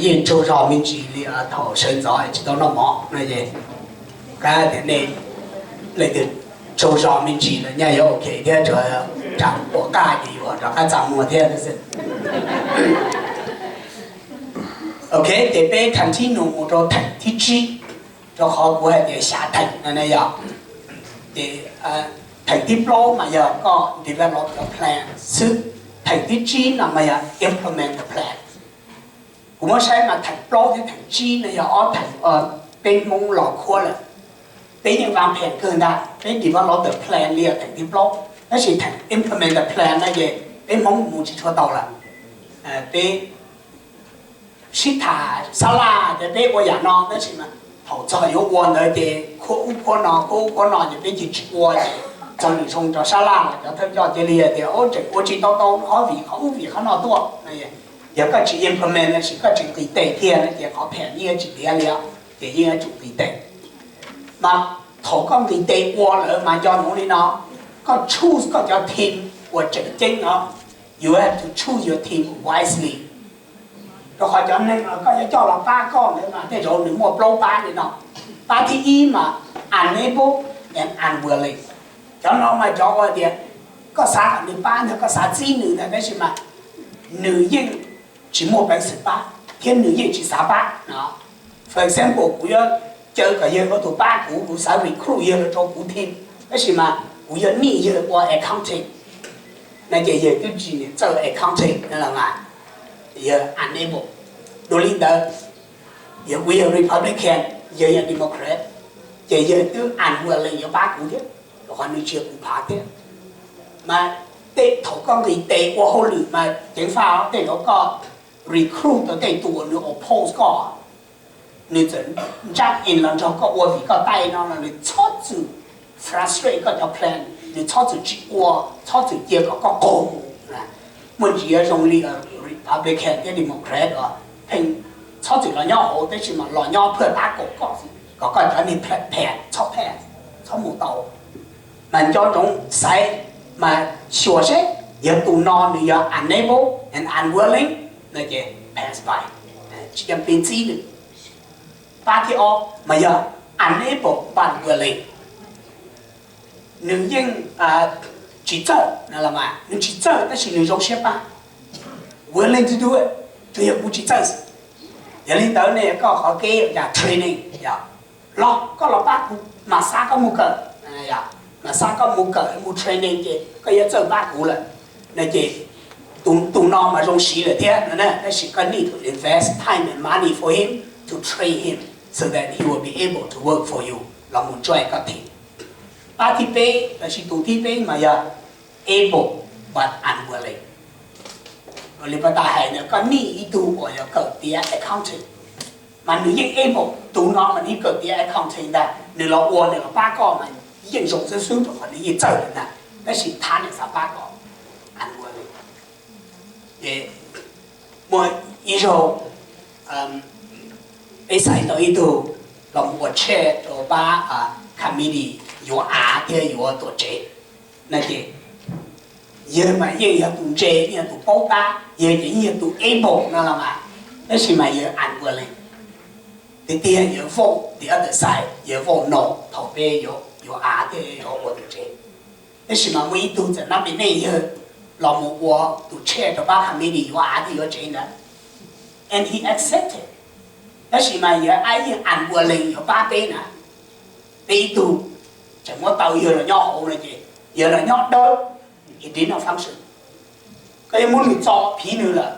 Yeej tsaug zog me ntsis li thaum sawv ntxov tsis tau noj mov no es, qab tias nej leej twg tsaug zog me ntsis los nyaj yuav ok thiab, tsuas tsam ua qaj ces yuav rov qab txaj muag thiab xwb. Ok, ces peb continue mus rau theem thib tsib, rau qhov kuv hais tias xya theem no na yog. Ces theem thib plaub mas yog koj develop your plan xwb, theem thib tsib no mas yog implement the plan. Kuv muab saib mas theem plaub thiab theem tsib no yog ob theem peb Hmoob los khuab lawm. Peb yeej vaj phem kawg ntag, peb develop the plan li theem thib plaub, tab sis theem implement the plan no ces peb Hmoob mus tsis tshua tau lawm. Peb sib tham sab laj tias peb ua yam no, tab sis mas thaum txog yuav ua ntawd ces khuab ub khuab no, khuab ub khuab no ces peb cia tsis ua ces txog lwm xyoo rov sab laj los cov thawj coj cia li tias tseem ua tsis tau tau qhov vim qhov ub vim qhov no tuaj. Yog koj tsis implement los sis koj tsis nqis tes kiag no ces qhov phem yeej tsis tiav li, ces yeej yuav tsum nqis tes. Mas thaum koj nqis tes ua lawm mas nco ntsoov li no, koj choose koj cov team uas tseem ceeb no, you have to choose your team wisely. Rau qhov cov neeg uas koj yuav coj los pab koj ntawd mas tej zaum nws muaj plaub pab li no. Pab thib ib mas unable and unwilling. Cov no mas cov uas tias koj xav kom nws pab ntag, koj xav txib nws ntag, tab sis mas nws yeej tsis muaj peev xwm pab thiab nws yeej tsis xav pab no. For example, kuv yuav caw kom yawg ua tus pab kuv, kuv xav recruit yawg los rau kuv team, tab sis mas kuv yog nij yawg ua accounting no ces yawg twb tsis txawj accounting no los mas yawg unable. Dua li ntawd, yog kuv yog Republican, yawg yog Democrat, ces yawg twb unwilling yuav pab kuv thiab, rau qhov nws tsis yog kuv pab thiab. Mas tej thaum koj nqis tes ua hauj lwm mas ceev faj, tej zaum koj recruit tau tej tus uas nws oppose koj, nws txawm jump in los nrog koj ua vim koj taij no los nws txhob txwm frustrate koj cov plan, nws txhob txwm tsis ua, txhob txwm cia kom koj qaug mus. Muaj ntsis zoo li Republican thiab Democrat uas pheej txhob txwm los nyob hauv, tab sis mas los nyob phaj tab kaum koj xwb kom koj cov niag plan txhob pass, txhob mus tau. Mas nco ntsoov xaiv mas xyuas seb yog tus no nws yog unable and unwilling no ces pass by, tsis cam pib txib nws. Pab thib ob mas yog unable but willing. Nws yeej tsis txawj no los mas nws tsis txawj tab sis nws zoo siab pab. Willing to do it, tsuas yog kuv tsis txawj xwb. Yog li ntawd ne koj qhov kev yog training, yog los koj los pab kuv, mas xav koj mus kawm, mas xav koj mus kawm mus training ces koj yuav txawj pab kuv lawm. No ces tus no mas zoo siv lawm thiab no, tab sis koj need to invest time and money for him to train him so that he will be able to work for you, los mus join koj team. Pab thib peb lossis tus thib peb mas yog able but unwilling. Li pas tas hais ntawd, koj need ib tug uas yog kawm tiav accounting, mas nws yeej able, tus no mas nws kawm tiav accounting ntag, nws los ua nws los pab koj mas yeej zoo xwb xwb rau qhov nws yeej txawj lawm ntag, tab sis thab nws xav pab koj. Unwilling. Ces muaj ib zaug peb xaiv tau ib tug los mus ua chair rau pab committee yuav av thiab yuav tuam tsev no ces yawg mas yeej yog tus ntse, yeej yog tus paub tab, yawg ces yeej yog tus able no los mas, tab sis mas yawg unwilling. Tiag tiag yawg vote the other side, yawg vote no thaum peb yuav av thiab yuav ua tuam tsev. Tab sis mas muaj ib tug txawm nab pem nej yawg los mus ua tus chair rau pab committee yuav av thiab yuav tsev ntawd, and he accepted. Tab sis mas yawg ab yeej unwilling yuav pab peb na. Peb ib tug tseem muab tau yawg los nyob hauv no ces yawg los nyob dawb, it did not function. Koj yuav muab nws txo phiv nws lawm,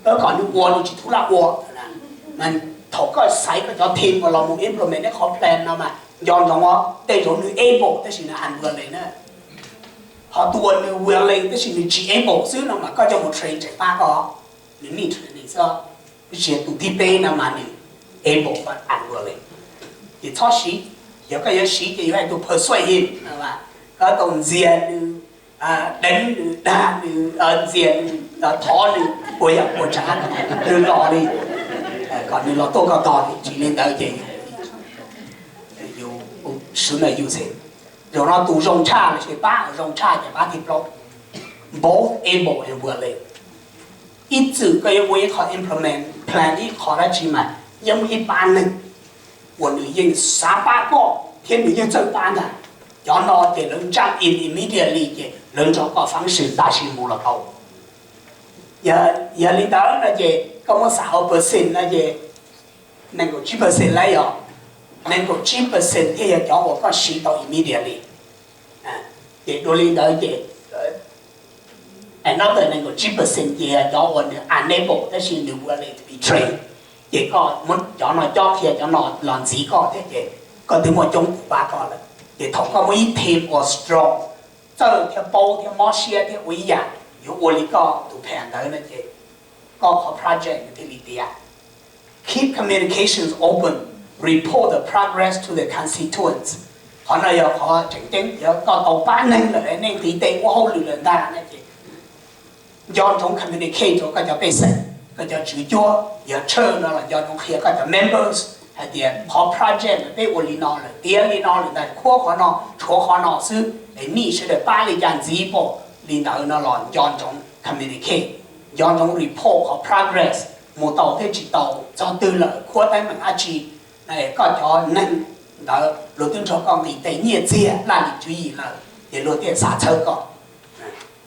koj kom nws ua nws tsis thub laj ua. Mas thaum koj xaiv koj cov team uas los mus implement nej qhov plan no mas nco ntsoov os, tej zaum nws able tab sis nws unwilling na. Ho tus uas nws willing tab sis nws tsis able xwb no mas koj coj mus train tseem pab koj, nws need training xwb. Tab sis tus thib peb no mas nws able but unwilling. Ces txhob siv, yog koj yuav siv ces yuav hais tus persuade him, koj tau ntxias nws, deev nws, dag nws, ntxias nws, thov nws ua yam ua tsav nws los li, kom nws los tuaj koj tog li. Tsis li ntawd ces yus sub na yus xwb. Zaum no tus zoo tshaj lossis pab zoo tshaj ces pab thib plaub, both able and willing. Ib txwm koj yuav ua ib qho implement plan ib qho dab tsi mas yeej muaj ib pab neeg uas nws yeej xav pab koj thiab nws yeej txawj pab ntag. Cov no ces lawv jump in immediately ces lawv nrog koj function tam sim mus los tau. Yog li ntawd no ces koj muab xav hauv percent no ces nees nkaum tsib percent lawm yog, nees nkaum tsib percent thiaj yog cov uas koj siv tau immediately. Ces dua li ntawd ces another nees nkaum tsib percent ces yog cov uas nws unable tab sis nws willing to be trained. Ces koj muab cov no cob qhia cov no los ntxiv koj thiab ces koj twb muaj coob tus pab koj lawm. Ces thaum koj muaj ib team uas strong, txawj thiab paub thiab mob siab thiab ua ib yam yuav ua li koj tus plan ntawd no ces koj qhov project nws thiaj li tiav. Keep communications open, report the progress to the constituents. Qhov no yog qhov tseem ceeb, yog koj tau pab neeg lawm, nej nqis tes ua hauj lwm lawm ntag no ces nco ntsoov communicate rau koj cov pej xeem, koj cov tswv cuab, yog church no los nco ntsoov qhia koj cov members hais tias qhov project peb ua li no lawm, tiav li no lawm ntag, khuab qhov no, tshuav qhov no xwb, es nej sawv daws pab li cas ntxiv pom. Li ntawd no los nco ntsoov communicate, nco ntsoov report qhov progress mus tau thiab tsis tau, txog twg lawm, khuab teeb meem dab tsi. Koj cov neeg ntawd luag twb nrog koj nqis tes nyiaj txiag laj lim tswv yim lawm ces luag thiaj xav txhawb koj.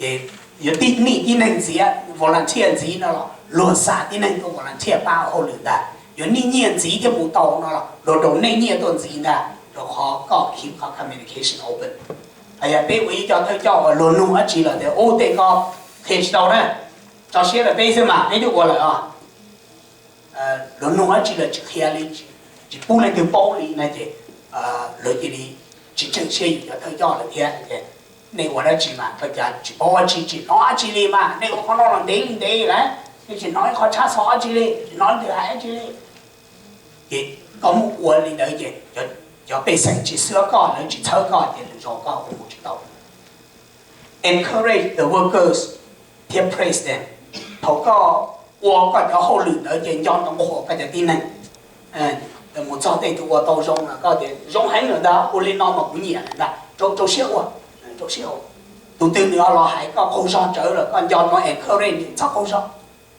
Ces yuav tib, nej tib neeg ntxiv, volunteer ntxiv no los luag xa tib neeg tuaj volunteer pab ua hauj lwm ntag. Yuav nej nyiaj ntxiv thiab mus tau no los luag rau nej nyiaj tuaj ntxiv ntag, rau qhov koj keep qhov communication open. Yog peb ua ib co thawj coj uas luag nug dab tsi lawm tias ub tej ko qhia tsis tau na, tso siab rau peb xwb mas peb twb ua lawm os. Luag nug dab tsi lawm tsis qhia li, tsis pub leej twg paub li no ces luag cia li tsis ntseeg siab yus cov thawj coj lawm thiab. Nej ua dab tsi mas koj cas tsis paub dab tsi tsis hnov dab tsi li mas, nej ua qhov no los ntev li ntev lawm, nej tsis hnov ib qho tshab xov dab tsi li, tsis hnov leej twg hais dab tsi li. Ces koj muab ua li ntawd ces cov pej xeem tsis xwb koj, lawv tsis txhawb koj ces lwm zaus koj ua mus tsis tau. Encourage the workers thiab praise them. Thaum koj ua koj cov hauj lwm ntawd ces nco ntsoov qhuas koj cov tib neeg. Mus txog tej tus ua tau zoo los koj tias zoo heev lawm ntag, ua li no mas kuv nyiam lawm ntag, rau rau siab ua, rau siab ua. Tus twg nws los hais koj qaug zog tsawv lawm koj nco ntsoov encourage nws txhob qaug zog.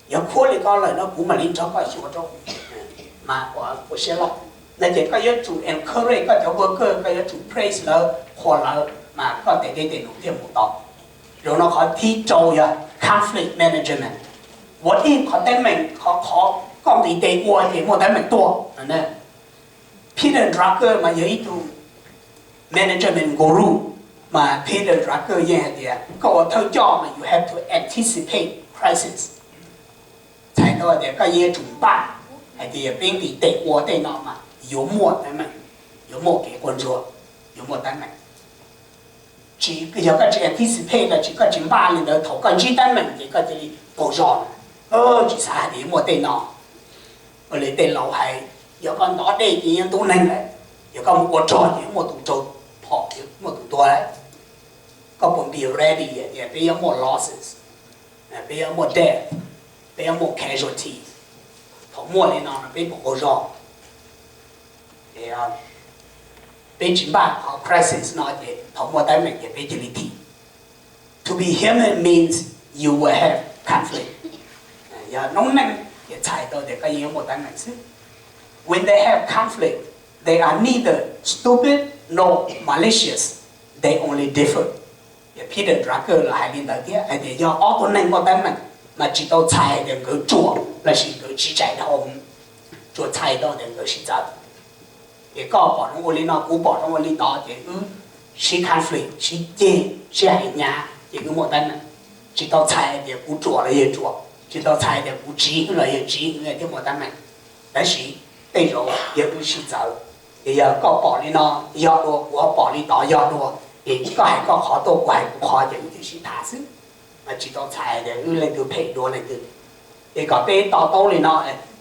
Yog khuab li ko lawm no kuv mam li nrog koj xyuas rau, mas ua siab loj. No ces koj yuav tsum encourage koj cov worker, koj yuav tsum praise lawv, qhuas lawv, mas koj tej dej tej num thiaj mus tau. Zaum no qhov thib rau yog conflict management. Ua ib qhov teeb meem, qhov qhov koj nqis tes ua ces muaj teeb meem tuaj. Peter Drucker mas yog ib tug management guru, mas Peter Drucker yeej hais tias koj ua thawj coj mas you have to anticipate crisis. Txhais tau tias koj yeej yuav tsum npaj hais tias yog peb nqis tes ua tej no mas yuav muaj teeb meem, yuav muaj kev quaj ntsuag, yuav muaj teeb meem. Tsis yog koj tsis anticipate los tsis, koj tsis npaj li ntawd, thaum koj ntsib teeb meem ces koj cia li qaug zog, tsis xav hais tias yuav muaj tej no. Ua li tej laus hais, yog koj ntov dej ces yeej ntub neeg lawm, yog koj mus ua rog ces muaj tus raug phom, muaj tus tuag lawm. Koj puas be ready tias peb yuav muaj losses, peb yuav muaj death, peb yuav muaj casualties? Thaum muaj li no no peb puas qaug zog? Peb tsis npaj qhov crisis no ces thaum muaj teeb meem ces peb cia li thim. To be human means you will have conflict. Yog noob neej ces txhais tau tias koj yeej yuav muaj teeb meem xwb. When they have conflict, they are neither stupid nor malicious. They only differ. Ces Peter Drucker los hais li ntawd thiab hais tias yog ob tug neeg muaj teeb meem mas tsis tau txhais hais tias nkawd ruam lossis nkawd tsis txais dhau, tsuas txhais tau tias nkawd sib txawv. Ces koj pom zoo ua li no, kuv pom zoo ua li tod ces wb sib conflict, sib ceg, sib hais hnyav ces wb muaj teeb meem. Tsis tau txhais hais tias kuv ruam los yog ruam, tsis tau txhais hais tias kuv tsiv los yog tsiv thiaj muaj teeb meem. Tab sis tej zaum yog wb sib txawv, ces yog koj pom li no yog dua, kuv pom li tod yog dua, ces koj hais koj qhov tuaj, kuv hais kuv qhov ces wb thiaj sib tham xwb. Mas tsis tau txhais tias wb leej twg phem dua leej twg. Ces kom peb to taub li no,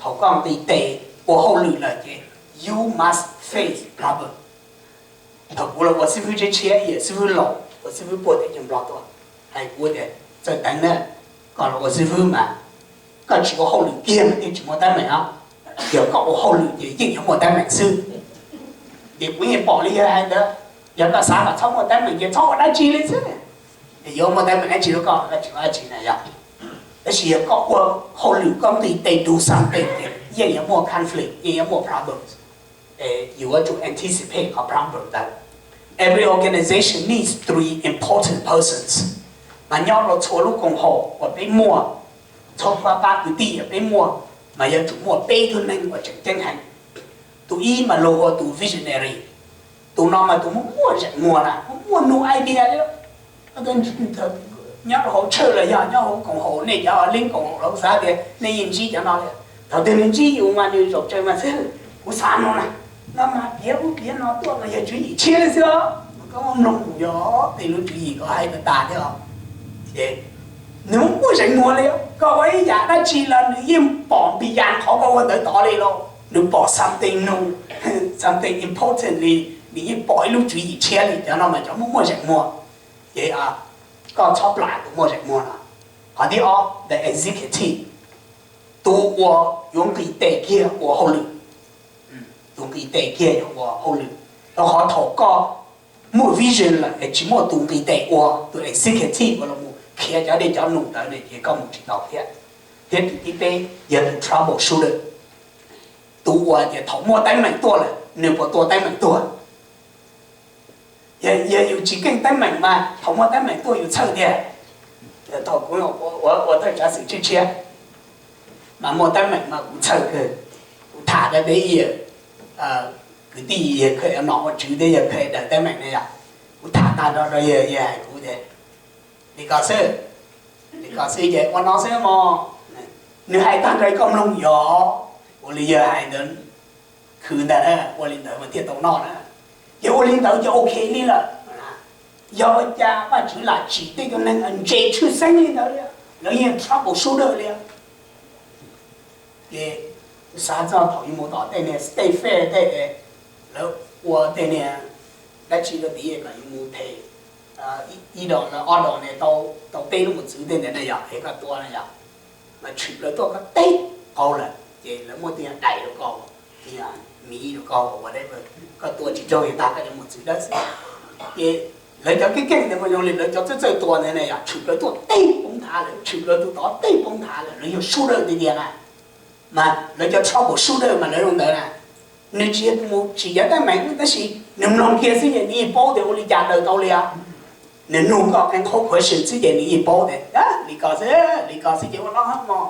thaum koj nqis tes ua hauj lwm lawm ces you must face problem. Thaum kuv los ua xib fwb tshiab tshiab, xib fwb laus, ua xib fwb puag teb chaws Nplog tuaj, hais kuv tias txawj teev na, koj los ua xib fwb mas koj tsis ua hauj lwm kiag mas yeej tsis muaj teeb meem os. Yog koj ua hauj lwm ces yeej yuav muaj teeb meem xwb. Ces kuv yeej pom li yawg hais ntawd, yog koj xav kom txhob muaj teeb meem ces txhob ua dab tsi li xwb. Yuav muaj teeb meem dab tsi rau koj, koj tsis ua dab tsi na yog. Tab sis yog koj ua hauj lwm koj nqis tes do something ces yeej yuav muaj conflict, yeej yuav muaj problems. You want to anticipate qhov problem ntawd. Every organization needs three important persons. Mas nyob rau txhua lub koom haum uas peb muaj, txhua pab kwv tij uas peb muaj, mas yuav tsum muaj peb tug neeg uas tseem ceeb heev. Tus ib mas luag hu ua tus visionary. Tus no mas tus muaj muaj zeem muag na, muaj muaj new idea li. Nyob rau hauv church los yog nyob hauv koom haum, nej cov leej koom haum los xav tias nej yeej ntsib cov no li. Thaum twg nws ntsib yus mas nws zaum tsawg mas xwb, kuv xav no na, no mas piav ub piav no tuaj mas yog tswv yim tshiab li xwb os. Koj muab mloog yog tej lub tswv yim koj hais tas tas thiab os. Ces nws muaj muaj zeem muag li, koj ua ib yam dab tsi los nws yeej pom npi yas qhov koj ua ntawd tod li lauj. Nws pom something new, something important li, nws yeej pom ib lub tswv yim tshiab li. Cov no mas cov muaj muaj zeem muag. Ces koj txhob plam tus muaj zeem muag no. Qhov thib ob, the executive, tus uas yuav nqis tes kiag ua hauj lwm. Tus nqis tes kiag yuav ua hauj lwm. Rau qhov thaum koj muaj vision lawm es tsis muaj tus nqis tes ua, tus executive uas los mus khiav cov dej cov num ntawd ne ces koj mus tsis tau thiab. Thiab tus thib peb yog tus troubleshooter, tus uas tias thaum muaj teeb meem tuaj lawm nws puas tua teeb meem tuag. Yog yus tsis keej teeb meem mas thaum muaj teeb meem tuaj yus txhawj tiag. Thaum kuv ua thawj tsav xwm tshiab tshiab mas muaj teeb meem mas kuv txhawj kawg. Kuv tham rau peb yawg kwv tij yawg kha no ua tswv thiab yawg kha daws teeb meem na yom, kuv tham tag nrho rau yawg, yawg hais kuv tias, li ko xwb, li ko xwb ces ua no xwb mog. Nws hais tag nrho koj mloog yog ua li yawg hais ntawd, khwv ntawd ua li ntawd mas thiaj tau noj na. Ces ua li ntawd ces ok li lawm. Yog ua cas Vajtswv lam tsim tej tug neeg ntse tshwj xeeb li ntawd li, lawv yeej troubleshooter li. Ces xav txog thaum yus mus tom tej niag state fair tej, lawv ua tej niag dab tsi rau tid kom yus mus them ib dos los ob dos ne, tau peb lub mos txwv tej ntawd na yom, es koj tua na yom, mas tshwm plaws tuaj koj teb qau lawm ces lawv muab tej nyuag dais rau koj, tej nyuag miv rau koj, whatever, koj tua tsis raug li tag koj cov mos txwv dawb xwb. Ces lawv cov keej keej ntawd mas zoo li lawv cov txawj txawj tua ntawd na yom, tshwm plaws tuaj teb poob nthav lawm, tshwm plaws tus tod teb poob nthav lawm, lawv yog shooter tiag tiag na. Mas lawv cov troubleshooter mas lawv zoo ntawd na. Nws tsis yog mus tsim cov teeb meem tab sis nws mloog kiag xwb ces nws yeej paub tias ua li cas daws tau li os. Nws nug koj qee qhov question xwb ces nws yeej paub tias li ko xwb, li ko xwb ces ua no mog.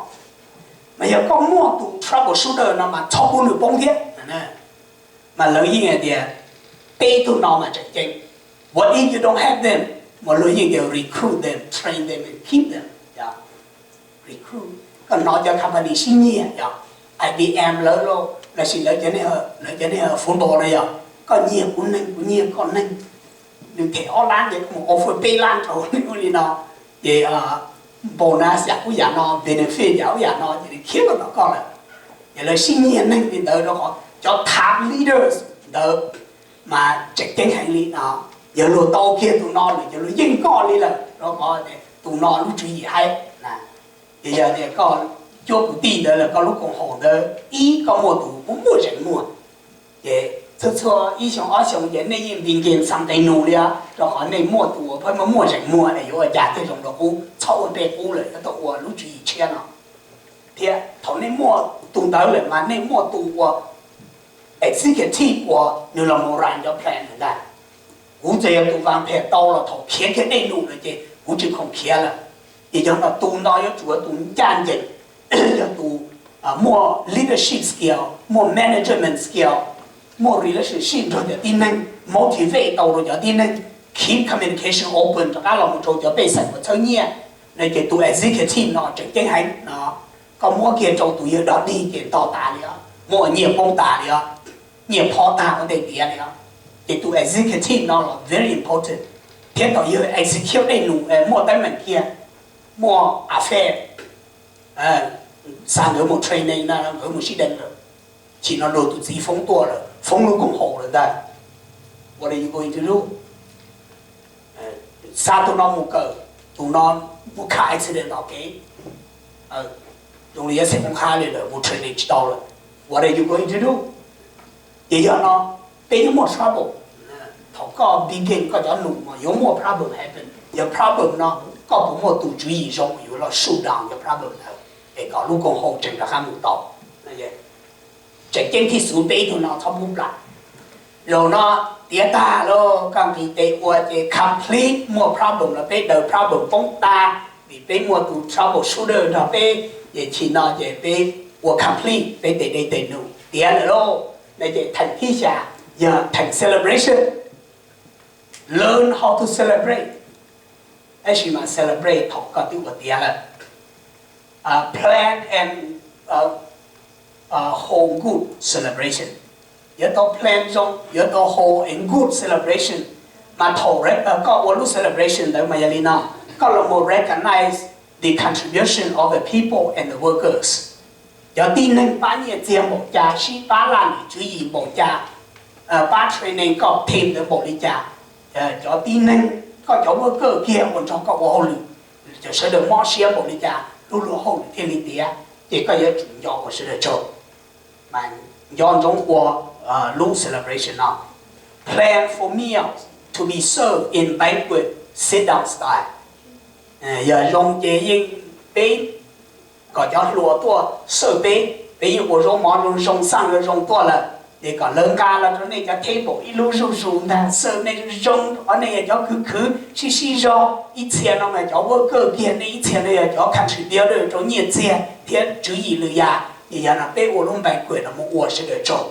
Mas yog koj muaj tus troubleshooter no mas txhob pub nws poob thiab. Mas lawv yeej hais tias peb tug no mas tseem ceeb. What if you don't have them? Mas luag yeej tias recruit them, train them and keep them. Recruit, koj hnov cov company sib nyiag yog IBM lawv los lossis lawv cov, lawv cov football na yog, koj nyiag kuv neeg kuv nyiag koj neeg, nws them ob lab ces koj mus offer peb lab rau nws ua li no, ces bonus yam ub yam no, benefit yam ub yam no ces nws khiav los tom koj lawm. Ces lawv sib nyiag neeg li ntawd rau qhov cov top leaders ntawd mas tseem ceeb heev li no. Yog luag tau kiag tus no lawm ces luag yeej koj li lawm rau qhov tus no lub tswv yim haib. Ces yog tias koj cuab kwv tij ntawd los koj lub koom haum ntawd ib koj muaj tus muaj muaj zeem muag, ces txhua txhua ib xyoo ob xyoo ces nej yeej nti nkees xas nqe nus li os, rau qhov nej muaj tus uas pheej muaj muaj zeem muag es yuav ua cas thiaj zoo rau qub, txhob ua npe qub lawm, yuav tau ua lub tswv yim tshiab no. Thiab thaum nej muaj tus ntawd lawm mas nej muaj tus ua executive uas nws los mus run cov plan ntawd ntag. Kuv txawm yog tus vas phem tau los thaum khiav kiag dej num lawm ces kuv tsis khoom khiav lawm. Ces yog no tus no yuav tsum yog tus ncaj ncees, yog tus muaj leadership skill, muaj management skill, muaj relationship nrog cov tib neeg, motivate tau rau cov tib neeg, keep communication open rov qab los mus rau cov pej xeem uas txhawb nyiaj no ces tus executive no tseem ceeb heev no. Koj muab kiag rau tus yawg dog dig ces nto tas li os, muab ua nyiaj poob tas li os, nyiaj phob tag ua ntej tiav li os. Ces tus executive no los very important, thiab thaum yawg execute dej num muaj teeb meem kiag, muaj affair, xa nkawd mus training no nkawd mus sib deev lawm, chim no luag tus txiv foob tuaj lawm, foob lub koom haum lawm ntag. What are you going to do? Xa tus no mus kawm, tus no mus kha accident tom kev, zoo li yuav xeem Hmoob Hab li lawm, mus training tsis tau lawm. What are you going to do? Ces yog no peb yuav muaj trouble. Thaum koj begin koj cov num mas yuav muaj problem happen. Yog problem no Koj puas muaj tus tswv yim zoo yuav los sub down cov problem ntawd es kom lub koom haum tseem rov qab mus tau? Tseem ceeb thib xub peb ib tug no txhob pub plam. Zaum no tiav tag lawm, koj nqis tes ua ces complete, muaj problem los peb daws problem poob tas, vim peb muaj tus troubleshooter nrog peb, ces chim no ces peb ua complete peb tes dej tes num tiav lawm lauj. No ces theem thib xya yog theem celebration. Learn how to celebrate. Tab sis mas celebrate thaum koj twb ua tiav lawm. Plan and hold good celebration. Yuav tau plan zoo, yuav tau hold a good celebration. Mas thaum koj ua lub celebration ntawd mas yog li no, koj los mus recognize the contribution of the people and the workers. Cov tib neeg pab nyiaj txiag npaum cas, sib pab laj lim tswv yim npaum cas, pab training koj team ntawd npaum li cas, cov tib neeg koj cov worker kiag uas nrog koj ua hauj lwm, cov sawv daws mob siab npaum li cas lub luag hauj lwm thiaj li tiav, ces koj yuav tsum nco ua sawv daws tsaug. Mas nco ntsoov ua lub celebration no. Plan for meals to be served in banquet sit down style. Yog zoo ces yeej peb kom cov hluas tuaj serve peb, peb yeej ua zaub mov zoo zoo, xaj zoo zoo tuaj lawm, ces kom lawv nqa los rau nej cov table ib lub zuj zus ntag, serve nej zoo zoo, nej yog cov khwv khwv sib sib zog. Ib txhia no mas cov worker kiag, nej ib txhia no yog cov contributor rau nyiaj txiag thiab tswv yim lwm yam, ces yog no peb ua lub banquet no mus ua sawv daws tsaug.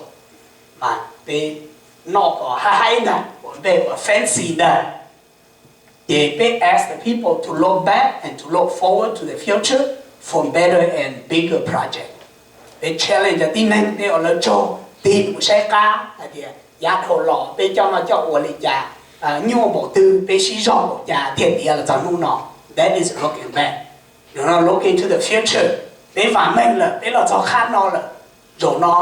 Mas peb noj kom haib haib ntag, ua npej ua fancy ntag. Ces peb ask the people to look back and to look forward to the future for better and bigger project. Peb challenge cov tib neeg, peb ua lawv tsaug, tig mus saib qab hais tias yav dhau los peb coj noj coj ua li cas, nyuaj npaum twg, peb sib zog npaum cas thiaj tiav los txog hnub no. That is looking back. Zaum no looking to the future, peb vam meej lawm, peb los txog qhab no lawm. Zaum no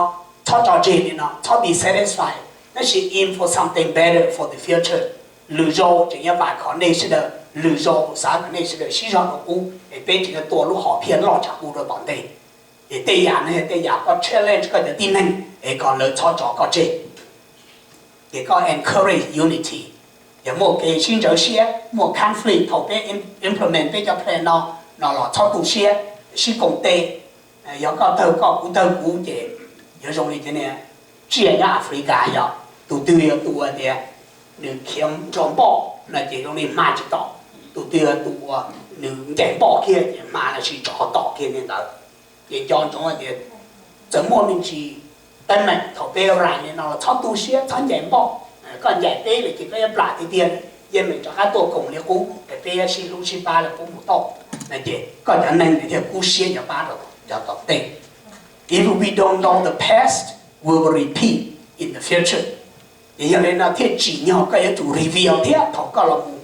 txhob tso tseg li no, txhob be satisfied, tab sis aim for something better for the future. Lwm zaus tseem yuav vam khom nej sawv daws, lwm zaus xav kom nej sawv daws sib zog rau qub es peb tseem yuav tua lub hom phiaj loj tshaj qub rau tom ntej. Ces tej yam no yog tej yam koj challenge koj cov tib neeg es kom lawv txhob tso koj tseg. Ces koj encourage unity. Yog muaj kev sib ntsawv siab, muaj conflict thaum peb implement peb cov plan no, no los txhob tu siab, sib koom tes. Yog koj tawg koj, kuv tawg kuv ces yuav zoo li cov niag tsiaj nyob Africa, yog tus twg yog tus uas tias nws khiav nrog npoj no ces zoo li hma tsis tom, tus twg yog tus uas nws ncaim npoj kiag ces hma los sis tsov tom kiag li ntawd. Ces nco ntsoov hais tias txawm muaj me ntsis teeb meem thaum peb rais li no los txhob tu siab, txhob ncaim npoj. Koj ncaim peb lawm ces koj yuav plam tiag tiag, yeej meem rov qab tuaj koom li qub es peb yuav sib hlub sib pab li qub mus tau. Ces koj cov neeg thiaj kub siab yuav pab rau cov tom ntej. If we don't know the past, we will repeat in the future. Ces yog li no thiaj tsim nyog koj yuav tsum reveal thiab thaum koj los mus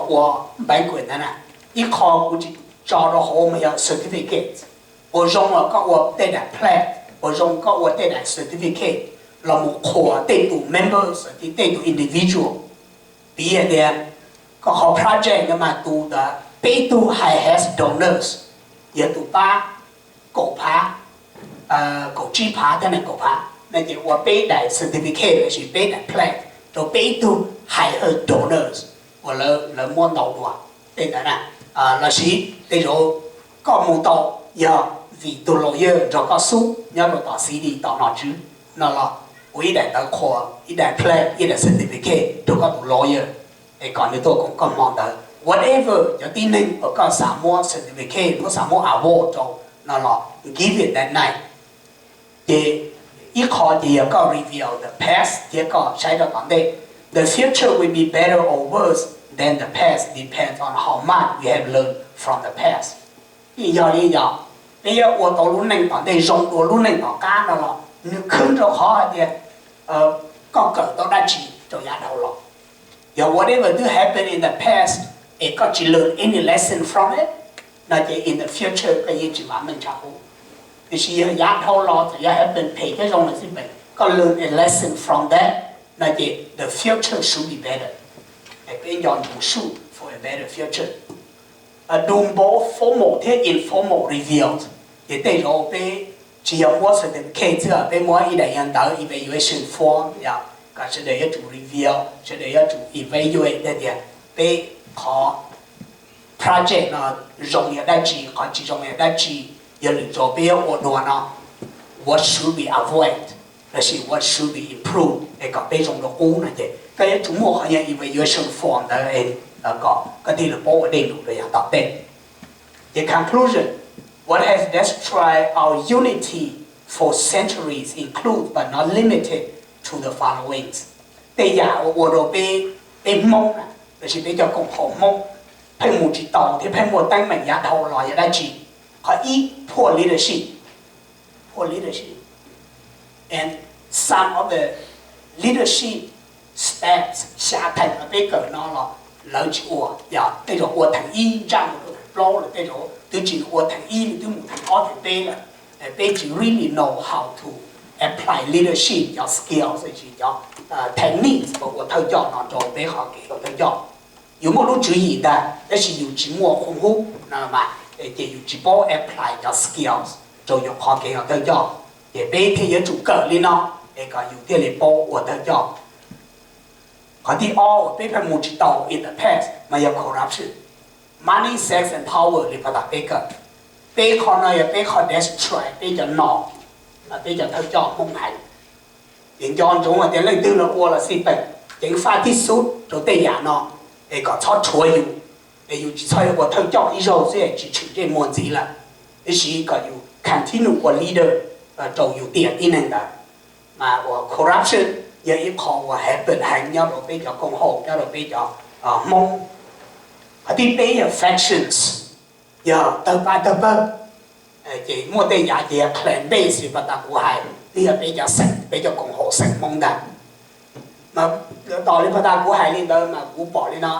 ua banquet ntawd na. Ib qho kuv tsis tso rau hauv mas yog certificate. Ua zoo los koj ua tej daim plaque, ua zoo koj ua tej daim certificate los mus qhuas tej tus members, tej tus individual. Piv hais tias koj qhov project no mas tus ntawd peb tug highest donors, yog tus pab kaum phav, kaum tsib phav thiab nees nkaum phav, no ces ua peb daim certificate lossis peb daim plaque rau peb tug highest donors uas lawv muab ntau dua tej ntawd na. Lossis tej zaum koj mus tau yog vim tus lawyer nrog koj xub nyob rau tom city tom nom tswv no los ua ib daim ntawv qhuas, ib daim plaque, ib daim certificate rau koj tus lawyer es kom nws tuaj koom koj hmo ntawd. Whatever cov tib neeg uas koj xav muab certificate, muab xav muab award rau no los give it that night. Ces ib qho ces yog koj reveal the past thiab koj saib rau tom ntej. The future will be better or worse than the past depends on how much we have learned from the past. Yeej yog li yog, peb yuav ua tau lub neej tom ntej zoo dua lub neej tom qab no los nws khwv rau qhov hais tias koj kawm tau dab tsi rau yav dhau los. Yog whatever twb happen in the past es koj tsis learn any lesson from it, no ces in the future koj yeej tsis vam meej tshaj qub. Tiam sis yog yav dhau los txawm yog happen phem thiab zoo lawm xij peem, koj learn a lesson from that, no ces the future should be better. Peb nco ntsoov should for a better future. Do both formal thiab informal reviews. Ces tej zaum peb tsis yog muab certificate xwb, peb muab ib daim yog ntawv evaluation form, yog kom sawv daws yuav tsum review, sawv daws yuav tsum evaluate tias peb qhov project no zoo yog dab tsi, qhov tsis zoo yog dab tsi, yog lwm zaus peb yuav ua dua no, what should we avoid, lossis what should we improve es kom peb zoo dua qub no ces koj yuav tsum muaj qhov yog evaluation form ntawd es kom koj thiaj li paub ua dej num rau yav tom ntej. Ces conclusion, what has destroyed our unity for centuries include but not limited to the following. Tej yam uas ua rau peb, peb Hmoob na, lossis peb cov koom haum Hmoob pheej mus tsis taus thiab pheej muaj teeb meem yav dhau los yog dab tsi? Qhov ib, poor leadership, poor leadership, and some of the leadership steps, xya theem uas peb kawm no los lawv tsis ua, yog tej zaum ua theem ib ntsaj mus rau theem plaub lawm, tej zaum twb tsis ua theem ib li, twb mus theem ob theem peb lawm. Peb tsis really know how to apply leadership cov skills, tsis cov techniques uas ua thawj coj no rau peb qhov kev ua thawj coj. Yus muaj lub tswv yim ntag tab sis yus tsis muaj khoom hub no mas, ces yus tsis paub apply cov skills rau yus qhov kev ua thawj coj. Ces peb thiaj yuav tsum kawm li no es kom yus thiaj li paub ua thawj coj. Qhov thib ob uas peb pheej mus tsis tau in the past mas yog corruption, money, sex and power li pab tas peb kawm. Peb qhov no yog peb qhov destroy peb cov nom, peb cov thawj coj Hmoob heev. Ces nco ntsoov hais tias leej twg los ua los xij peem, ceev faj tib xub rau tej yam no es kom txhob rhuav yus, es yus tsis txhob ua thawj coj ib zaug xwb es tsis tshwm ntsej muag ntxiv lawm, tab sis kom yus continue ua leader rau yus tiam tib neeg ntawd. Mas uas corruption yog ib qho uas happen heev nyob rau peb cov koom haum, nyob rau peb cov Hmoob. Qhov thib peb yog factions, yog tawg pab tawg pawg. Ces muaj tej yam ces yog clan base li pab tas kuv hais, twb yog peb cov xeem, peb cov koom haum xeem Hmoob ntag. Mas tos li pab tas kuv hais li ntawd mas kuv pom li no.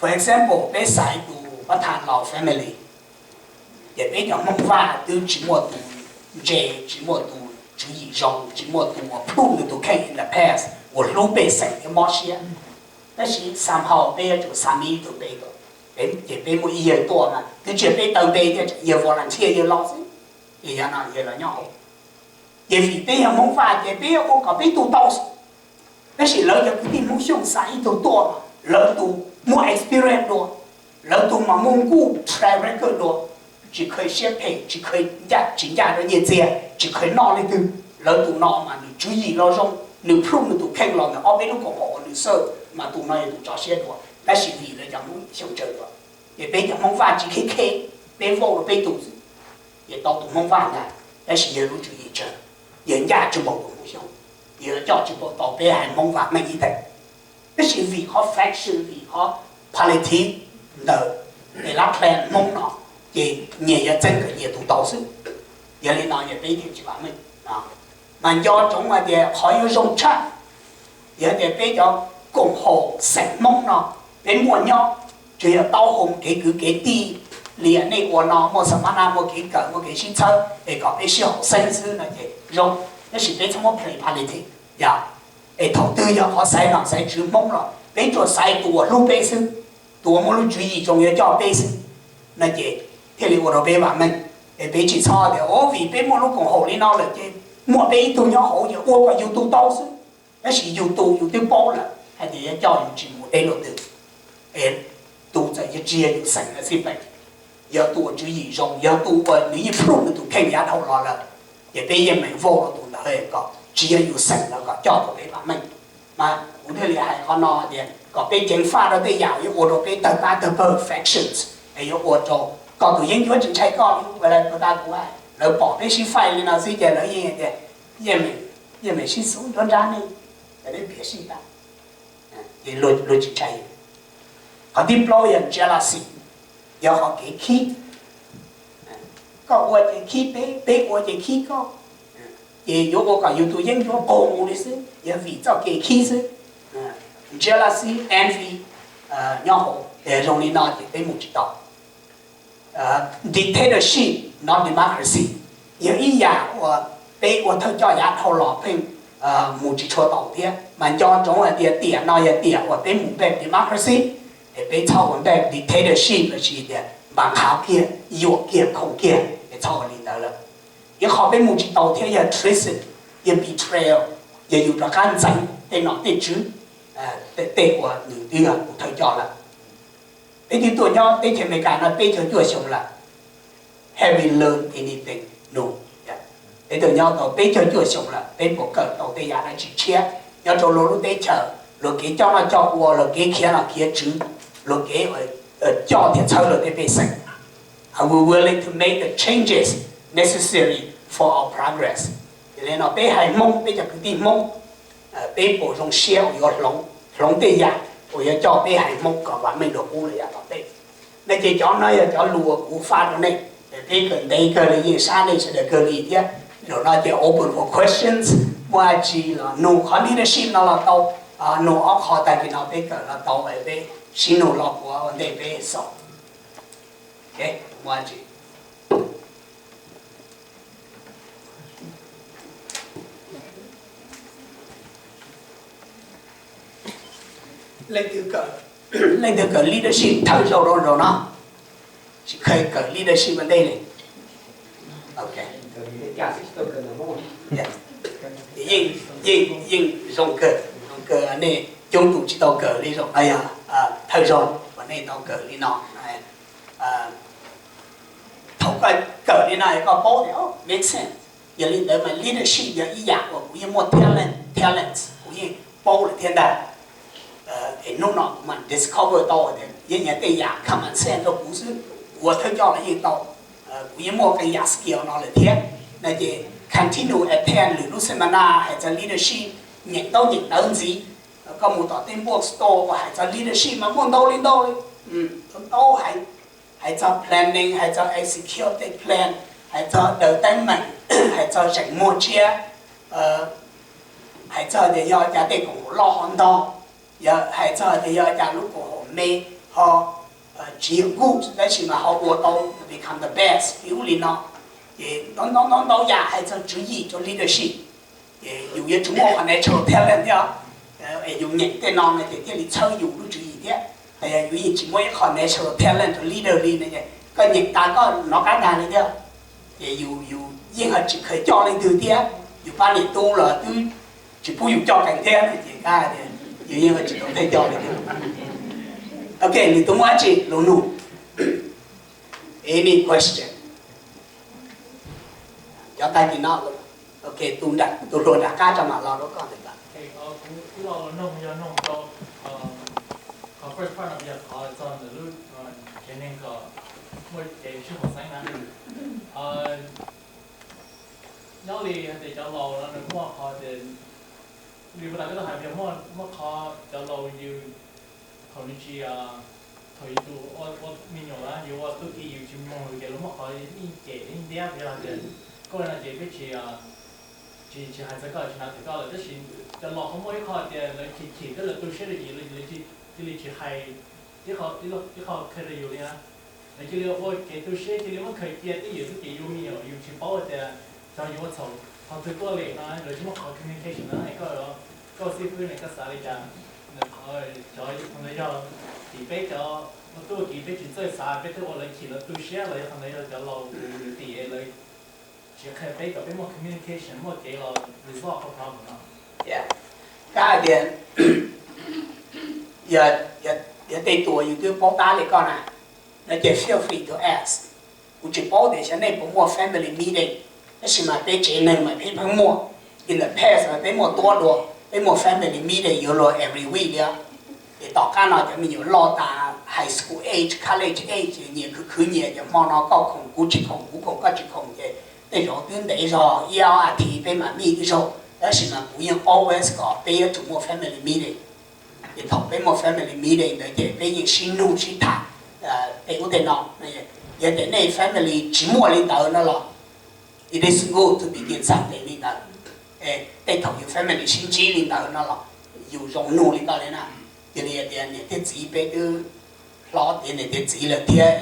For example, peb xaiv tus pab thas los family, ces peb cov Hmoob Vaj twb tsis muaj tus ntse, tsis muaj tus tswv yim zoo, tsis muaj tus uas prove nws tus kheej in the past uas hlub pej xeem thiab mob siab. Tab sis somehow peb yuav tsum xav me ib tug peb, ces peb muaj ib yawg tuaj mas twb tsis yog peb taw npe thiab, yawg volunteer yawg los xwb, ces yog no yawg los nyob hauv. Ces vim peb yog Hmoob Vaj ces peb yuav ua kom peb tus tau xwb. Tab sis lawv cov kwv tij Hmoob Xyooj xaiv ib tug tuaj, lawv tus muaj experience dua, lawv tus mas muaj nkuj track record dua, tsis kheev siab phem, tsis kheev ncaj, tsis ncaj rau nyiaj txiag, tsis kheev noj leej twg. Lawv tus no mas nws tswv yim los zoo, nws prove nws tus kheej los ntawm ob peb lub koom haum uas nws xawj, mas tus no yog tus tso siab dua. Tab sis vim lawv cov Hmoob Xyooj tsawg dua, ces peb cov Hmoob Vaj tsis kheev kheev, peb vote rau peb tus xwb. Ces tau tus Hmoob Vaj ntag, tab sis yawg lub tswv yim tsawg, yawg ncaj tsis npaum tus Hmoob Xyooj, yawg coj tsis npaum tau peb haiv Hmoob Vaj meej ib teg. Tab sis vim qhov faction, vim qhov politics ntawm tej lab clan Hmoob no, ces nyias yuav txeeb kom nyias tus tau xwb. Yog li no yog peb thiaj tsis vam meej. Mas nco ntsoov hais tias qhov yuav zoo tshaj, yog tias peb cov koom haum xeem Hmoob no, peb muaj nyob, tsuas yog taub hau kev kwv kev tij li nej ua no, muaj xa ma na, muaj kev kawm, muaj kev sib txhawb es kom peb sib haum xeeb xwb no ces zoo. Tab sis peb txhob muab play politics yom. Es thaum twg yog qhov xaiv nom xaiv tswv Hmoob los peb tsuas xaiv tus uas hlub peb xwb, tus uas muaj lub tswv yim zoo yuav coj peb xwb, no ces thiaj li ua rau peb vam meej. Es peb tsis txhob tias o vim peb muaj lub koom haum li no lawm ces muaj peb ib tug nyob hauv ces ua kom yus tus tau xwb. Tab sis yus tus yus twb paub lawm hais tias yuav coj yus tsis mus deb luaj twg. Es tus txawm yog tsis yog yus xeem los xij peem, yog tus uas tswv yim zoo, yog tus uas nws yeej prove nws tus kheej yav dhau los lawm, ces peb yeej meem vote rau tus ntawd kom tsis yog yus xeem los kom coj tau peb vam meej. Mas kuv thiaj li hais qhov no tias kom peb ceev faj rau tej yam yuav ua rau peb tawg pab tawg pawg, factions, es yuav ua rau koj tus yeeb ncuab tsis ntshai koj li. Ua li puas tas kuv hais, lawv pom peb sib faij li no xwb ces lawv yeej tias yeej meem sib xub nruab nrab nej, lawv piav sib tas, ces luag tsis ntshai. Qhov thib plaub yog jealousy, yog qhov kev khib. Koj ua ces khib peb, peb ua ces khib koj, ces yuav ua kom yus tus yeeb ncuab qaug mus li xwb, yog vim txoj kev khib xwb. Jealousy, envy nyob hauv, zoo li no ces peb mus tsis tau. Dictatorship, not democracy, yog ib yam uas peb ua thawj coj yav dhau los pheej mus tsis tshua tau thiab. Mas nco ntsoov hais tias tiam no yog tiam uas peb mus npaj democracy, es peb txhob ua npaj dictatorship lossis tias npas qhav kiag, yuam kiag, khoom kiag, es txhob ua li ntawd lawm. Ib qho peb mus tsis tau thiab yog treason, yog betrayal, yog yus rov qab ntxeev tej nom tej tswv, tej uas nws twb yog tus thawj coj lawm. Peb twb tuaj nyob teb chaws Amelikas no peb caug cuaj xyoo lawm. Have we learned anything new? Peb tuaj nyob tau peb caug cuaj xyoo lawm, peb puas kawm tau tej yam dab tsi tshiab nyob rau luag lub teb chaws, luag kev coj noj coj ua, luag kev khiav noj khiav tswv, luag kev coj thiab txhawb luag tej pej xeem? Are we willing to make the changes necessary for our progress? Yog li no peb haiv Hmoob, peb cov kwv tij Hmoob, peb puas zoo siab uas yuav hloov tej yam uas yuav coj peb haiv Hmoob kom vam meej dua qub lawm yav tom ntej? No ces cov no yog cov lus uas kuv faj rau nej, peb kawm ntev kawg li yeej sab nej sawv daws kawg li thiab. Zaum no ces open for questions, muaj dab tsi los nug. Qhov leadership no los tau, nug ob qho tag kis no peb kawm los tau, peb sib nug los puav ua ntej peb xaus. Leej twg kawm leadership thawj zaug rau zaum no? Tsis kheev kawm leadership ua ntej li. Yeej, yeej, yeej zoo kawg, zoo kawg nej coob tus tsis tau kawm li, zaum no yog thawj zaug uas nej tau kawm li no. Thaum koj kawm li no koj paub tias make sense. Yog li ntawd mas leadership yog ib yam uas kuv yeej muaj talent, talents kuv yeej paub lawm thiab ntag. Es hnub no kuv mam discover tau tias yeej yog tej yam common sense rau kuv xwb, kuv ua thawj coj los yeej tau. Kuv yeej muaj tej yam skill no lawm thiab. No ces continue attend lwm lub seminar hais txog leadership, nyeem ntaub nyeem ntawv ntxiv. Koj mus tom tej bookstore uas hais txog leadership mas muaj ntau li ntau li, ntau ntau hais, hais txog planning, hais txog executive plan, hais txog daws teeb meem, hais txog zeem muag tshiab, hais txog tias yog cas tej koom haum loj ho ntog, yog hais txog tias yog cas lub koom haum me ho tsis yog good tab sis mas ho ua tau become the best li ub li no. Ces ntau ntau ntau ntau yam hais txog tswv yim rau leadership. Ces yus yuav tsum muaj qhov natural talent thiab, es yus nyeem tej no no ces thiaj li txhawb yus lub tswv yim thiab. Yog yus yeej tsis muaj ib qho natural talent rau leader li no ces koj nyeem tas koj nov qab tag li thiab. Ces yus, yus yeej ho tsis kheev coj leej twg thiab, yus pab niam tub los twb tsis pub yus coj qees thiab no ces kab tias yus yeej ho tsis tau tej coj li thiab. Ok, nws twb muaj dab tsi lus nug? Any question? Cov tag kis no, ok, tus hluas nram qab tso mam los rau koj ntawm. Kuv ib lo lus noog yog noog rau qhov first part no yog qhov txog ntawm lub tsev neeg kom muaj kev sib haum xeeb na. Nyob li hais tias cov laus no nws muaj qhov tias, li puas tas koj tau hais tias muaj, muaj qhov cov laus yus thaum nws tsis, thaum yus tus ua me nyuam na yus ua tub ki yus tsis mloog lus ces luag muaj qhov yeej cem yeej ntiab yog tias koj no ces peb tsis, tsis, tsis hais txog koj tsis hnav twg koj lawm tab sis cov laus ho muaj ib qho tias lawv chim chim thiab lawv tu siab rau yus, lawv cia li tsis hais ib qho qhia rau yus li na. Lawv cia li ua kev tu siab cia li muab khaws cia twj ywm xwb ces yus me nyuam yus tsis paub tias xyov yus ua txhaum qhov twg tuaj li no, lawv tsis muaj qhov communication na. Koj, koj xib fwb ne koj xav li cas? Cov ntawd yog tim peb cov ua tub ua ki peb tsis txawj xav, peb twb ua lawv chim lawv tu siab los yog qhov ntawd yog cov laus lwm tim lawv tsis qhia peb kom peb muaj communication muaj kev los resolve qhov problem no. Kab hais tias yog tej tus yus twb paub tab li koj na, no ces feel free to ask. Kuv tsis paub tias xyov nej puas muaj family meeting, tab sis mas peb tsev neeg mas peb pheej muaj. In the past mas peb muaj tuab dua, peb muaj family meeting yuav luag every week li. Ces tom qab no cov me nyuam loj tas high school age, college age ces nyias khwv khwv nyias, ces hmo no koj khoom kuv tsis khoom, kuv khoom koj tsis khoom, ces tej zaum twb ntev zog ib ob as thiv peb mam meet ib zaug. Tab sis mas kuv yeej always kom peb yuav tsum muaj family meeting. Ces thaum peb muaj family meeting ntawd ces peb yeej sib nug sib tham tej ub tej no. Yog tias nej family tsis muaj li ntawd no los it is good to begin something li ntawd. Tej thaum yus family sib ntsib li ntawd no los yus zoo nug li ntawd li na. Cia li tias niam thiab txiv peb twb hlob tiav niam tiav txiv lawm thiab,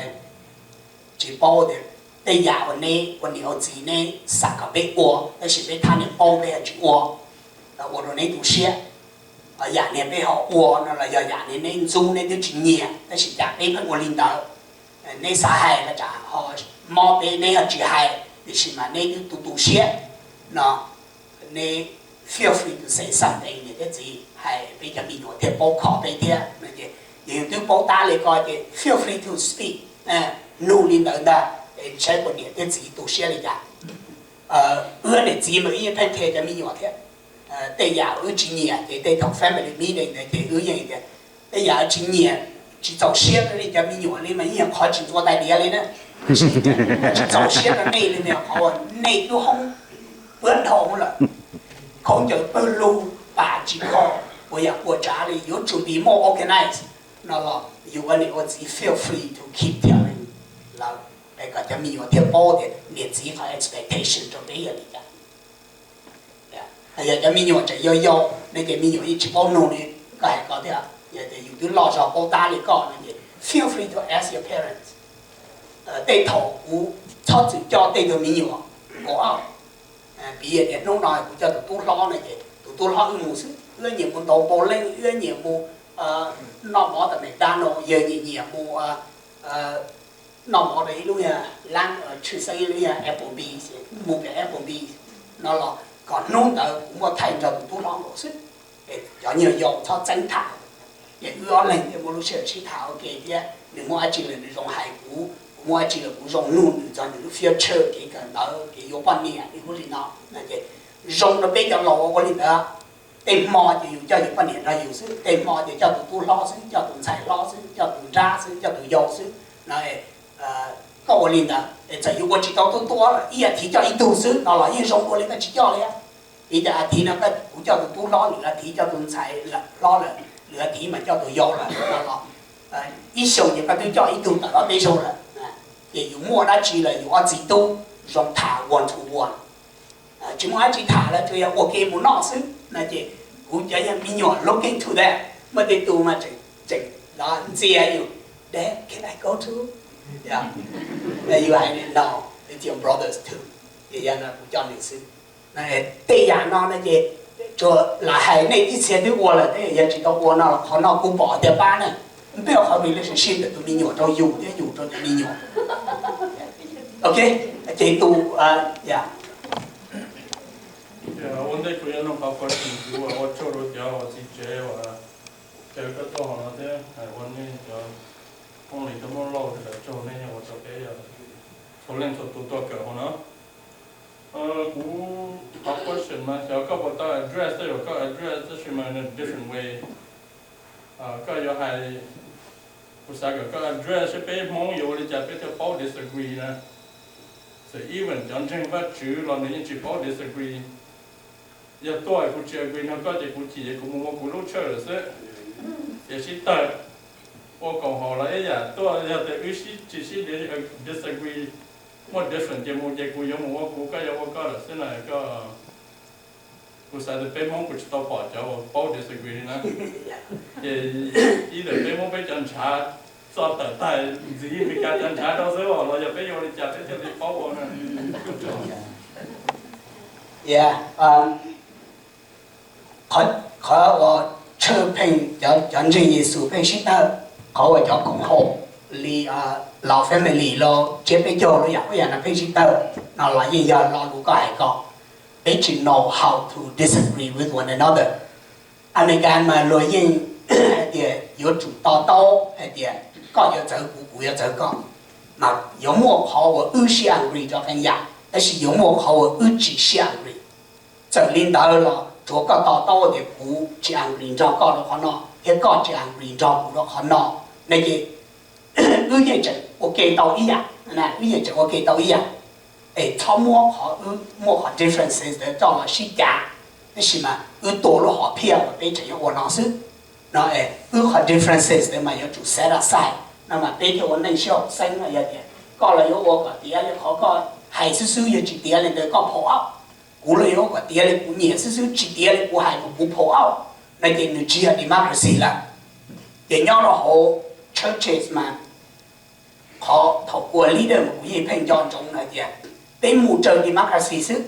tsis paub tias tej yam uas neb ua niam ua txiv neb xav kom peb ua tab sis peb thab niam paub peb tsis ua, los ua rau neb tu siab. Yam niag peb ho ua no los yog yam niag neb ntxub neb twb tsis nyiam tab sis cas peb pheej ua li ntawd. Neb xav hais los tsam ho mob peb neb ho tsis hais, tiam sis mas neb twb tu tu siab no, neb feel free to say something, niam thiab txiv hais peb cov me nyuam thiaj paub kho peb thiab no ces Yog twb paub tab li ko ces feel free to speak, nug li ntawd ntag, saib puas niam thiab txiv tu siab li cas. Wb niam txiv mas wb yeej pheej qhia cov me nyuam thiab. Tej yam wb tsis nyiam ces tej thaum family meeting ntawd ces wb yeej tias tej yam tsis nyiam, tsis txaus siab rau li cov me nyuam li mas yeej yog qhov tsis ntxuav tais diav li na. Tsis txaus siab rau nej li mas qhov uas nej lub hoob puab dhau lawm, khaub ncaws pawg lug, pam tsis kho, ua yam ua tsav li, yuav tsum be more organized no los yus ua niam ua txiv feel free to keep telling lawv, es kom cov me nyuam thiaj paub tias niam txiv qhov expectation rau peb yog li cas. Yog cov me nyuam tseem yau yau no ces me nyuam yeej tsis paub nug li koj hais ko thiab. Yog tias yus twb loj zog paub tab li koj no ces feel free to ask your parents. Tej thaum kuv txhob txwm coj tej tug me nyuam go out. Piv tias hnub no kuv coj tus tub hlob no ces tus tub hlob wb mus xwb, wb nyiam mus ntaus npaus leej, wb nyiam mus noj mov tom McDonald, yawg nyiam nyiam mus noj mov rau ib lub, lab tshwj xeeb ib lub Applebee's, mus pem Applebee's no los kom hnub ntawd kuv muaj thaij nrog tus tub hlob nkaus xwb. Cov nyuag yau txhob txeeb tham, ces wb ob leeg thiaj muaj lub sij hawm sib tham ua ke thiab nws muaj dab tsi los nws zoo hais kuv, kuv muaj dab tsi los kuv zoo nug nws txog nws lub future, kev kawm ntawv, kev yuav poj niam li ub li no. Ces zoo rau peb cov laus ua li ntawd. Tej hmo ces yus coj yus poj niam nrog yus xwb, tej hmo ces coj tus tub hlob xwb, coj tus ntxhais hlob xwb, coj tus nrab xwb, coj tus yau xwb no. Koj ua li ntawd es txawm yus ua tsis tau tuab tuab los ib as thiv coj ib tug xwb no los yeej zoo dua li koj tsis coj li. Vim tias as thiv no kuv coj tus tub hlob, lwm as thiv coj tus ntxhais hlob lawm, lwm as thiv mas coj tus yau lawm no los ib xyoos ces koj twb coj ib tug tawm ob peb zaug lawm. Ces yus muaj dab tsi los yus ob txiv tub zoo tham one to one. Tsis muaj dab tsi tham lawm, tsuas yog ua ke mus noj xwb no ces kuv cov me nyuam looking to that. Muaj tej tus mas tseem los ntxias yus, Dad, can I go too? Yus hais no, it's your brothers too. Ces yog no kuv coj nws xwb. Tej yam no no ces tsuas lam hais nej ib txhia twb ua lawm, yog tsis tau ua no los qhov no kuv pom tias pab ne, npaj qhov relationship ntawm tus me nyuam rau yus thiab yus rau tus me nyuam. Ok, ces tus, yog. Ua ntej kuv yuav nug qhov question kuv ua tsaug rau cov uas txiv tsev uas caw koj tuaj hauv no thiab hais ua nej cov phooj ywg cov Hmoob Lauj sawv daws tsaug nej ua rau peb txhua leej txhua tus tuaj kawm hauv no. Kuv qhov question mas xyov koj puas tau address, tej zaum koj address tab sis mas in a different way. Koj yuav hais, kuv xav kom koj address seb peb Hmoob yuav ua li cas peb thiaj paub disagree na. Txawm even cov ntseeg Vajtswv los nws yeej tsis paub disagree. Yog tuaj kuv tsis agree nrog koj ces kuv chim ces kuv mus ua kuv lub church lawm xwb. Ces sib tawg, ua koom haum los ib yam, tuaj yog tias wb sib tsis sib disagree, muaj different ces mus ces kuv yuav mus ua kuv, koj yuav ua koj lawm xwb na. Koj, kuv xav tias peb Hmoob kuv tsis tau pom cov uas paub disagree li na. Ces ib ntawm peb Hmoob peb cov ntshav txog tawm tag ntxiv Meskas cov ntshav rau xwb los yog peb yuav ua li cas peb thiaj li paub ua na. Qhov uas tshwj pheej cov ntseeg Yexus pheej sib tawg, qhov uas cov koom haum li los family los tsiab peb caug los yam ub yam no pheej sib tawg no los yeej yog lo lus koj hais ko. Peb tsis know how to disagree with one another. Amelikas mas luag yeej hais tias yuav tsum to taub hais tias koj yuav txawv kuv, kuv yuav txawv koj, mas yuav muaj qhov uas wb sib agree rau qee yam, tab sis yuav muaj qhov uas wb tsis sib agree. Txawm li ntawd los tsuav koj to taub tias kuv tsis agree nrog koj rau qhov no thiab koj tsis agree nrog kuv rau qhov no, no ces wb yeej tseem ua ke tau ib yam, wb yeej tseem ua ke tau ib yam. Es txhob muab qhov wb muaj qhov differences ntawd coj los sib cav, tab sis mas wb tua lub hom phiaj uas peb tseem yuav ua no xwb. No es wb qhov differences ntawd mas yuav tsum set aside, no mas peb thiaj ua neej sib haum xeeb no. Yog tias koj los yuav ua kom tiav li qhov koj hais xwb xwb, yog tsis tiav li ntawd koj phau auj. Kuv los yuav ua kom tiav li kuv nyiam xwb xwb, tsis tiav li kuv hais mas kuv phau auj, no ces nws tsis yog democracy lawm. Ces nyob rau hauv churches mas qhov thaum ua leader mas kuv yeej pheej nco ntsoov hais tias peb mus raws democracy xwb.